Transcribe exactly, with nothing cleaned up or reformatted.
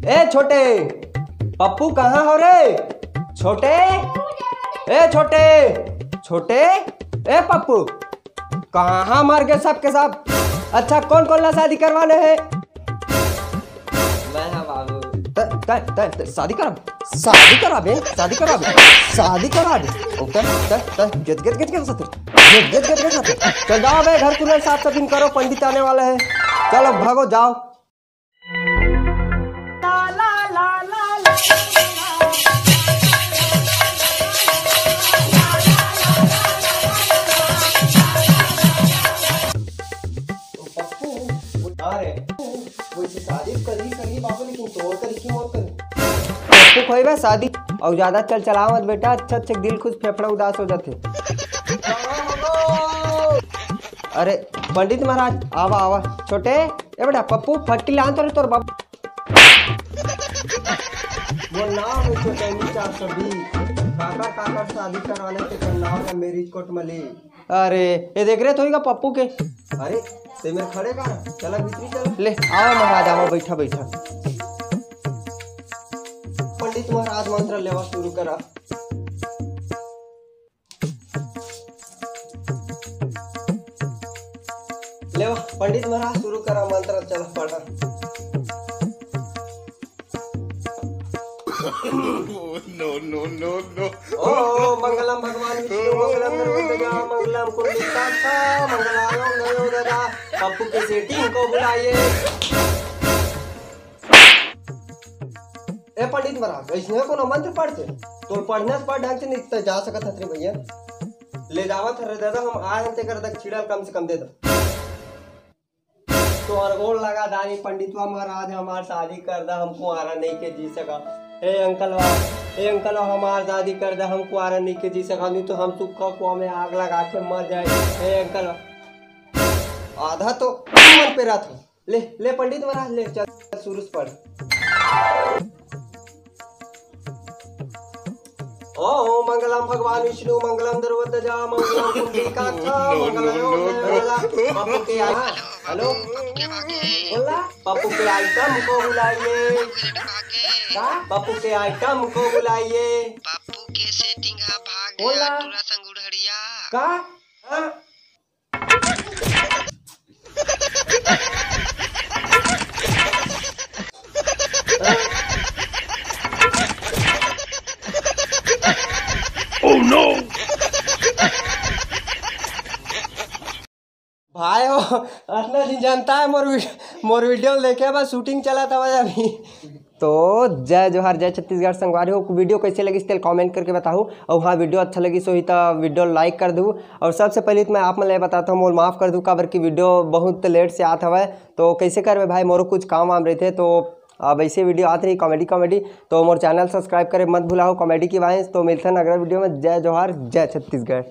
ए छोटे, पप्पू कहाँ हो रे? छोटे, ए छोटे, छोटे, ए पप्पू, कहाँ मर गए सब के सब? अच्छा, कौन कौन ला शादी करवाने हैं? मैं हाँ बाबू। त, त, त, त, शादी करा, शादी करा बे, शादी करा बे, शादी करा बे। ओ, त, त, त, गेट, गेट, गेट, गेट, गेट, गेट, गेट, गेट। चल जाओ बे, घर कूलर साफ सफाई करो, पंडित आने वाला है। चलो भागो, जाओ। पप्पू, उठा रे। वैसे शादी करी, करी बाबू, लेकिन तोर करी कि मोर करी? पप्पू खोई बे शादी, और ज्यादा चल चला मत बेटा, अच्छा अच्छा दिल खुश, फेफड़ा उदास हो जाते। अरे पंडित महाराज, आवा आवा। छोटे, ए बेटा पप्पू, फट्टी लान तो रे तोर बाप। वो नाम है छोटे, चार सौ बीस। काका काका शादी करवाने के नाम है मैरिज कोर्ट मली। अरे, ये देख रे, तो ही का पप्पू के। अरे, ते मेरे खड़े का? चला भीतरी चला। ले, आवा महाराज, आवा, बैठा, बैठा। पंडित महाराज मंत्र लेवा शुरू करा। लेवा, पंडित महाराज शुरू करा मंत्र, चला पढ़ा। No, no, no, no। ओ मंगलम भगवान विष्णु, मंगलम गरुड़ध्वजा, मंगलम कुंडलीकाक्ष, मंगलायो नयो दादा। पप्पू के सेटिंग को बुलाइए। ए पंडित महाराज, ऐसने कोनो मंत्र पढ़ते? तोर पढ़ने से पढ़ ढंग से नहीं तो जा सकत हत रे भैया। ले जावत हरे दादा, हम आए हन तेकर तक छिड़ल कम से कम दे दो। तोहर गोड़ लगा दानी पंडितवा महाराज, हमार शादी कर दा, हम कुंवारा नहीं के जी सका। हे अंकल बा, हे अंकल बा, हमार शादी कर दा, हम कुंवारा नहीं के जी सका, नहीं तो हम सुक्खा कुआं में आग लगा के मर जाए। हे अंकल बा, आधा तो मन पे रहा था। ले, ले पंडित महाराज, ले चल, शुरू से पढ़। ओम मंगलम भगवान विष्णु, मंगलम गरुड़ध्वजा, मंगलम कुंडलीकाक्ष, मंगलम नयो नयो दादा। पप्पू के आ-, हेलो, बोला, पप्पू के आइटम को बुलाइए। का? पप्पू के आइटम को बुलाइए। पप्पू के सेटिंग हा भाग बोला। गया, टूरा संग उड़हड़िया। का? हाँ? Oh no! भाई हो, अतना दिन जनता है मोर वीड-, मोर वीडियो देखे बस, शूटिंग चलत हवय अभी। तो जय जोहार, जय छत्तीसगढ़ संगवारी हो। वीडियो कैसे लगिस तेल कमेंट करके बताहू, और हाँ, वीडियो अच्छा लगिस होही त वीडियो लाइक कर दू। और सबसे पहले तो मैं आप मन ले बताता हूँ, मोर माफ़ कर दू, काबर कि वीडियो बहुत लेट से आत हवय, तो कैसे करबे भाई, मोरो कुछ काम वाम रहिथे, तो अब ऐसे वीडियो आत रही कॉमेडी कॉमेडी, तो मोर चैनल सब्सक्राइब करे मत भुलाहू कॉमेडी की वाइंस। तो मिलथन अगला वीडियो में। जय जोहार, जय छत्तीसगढ़।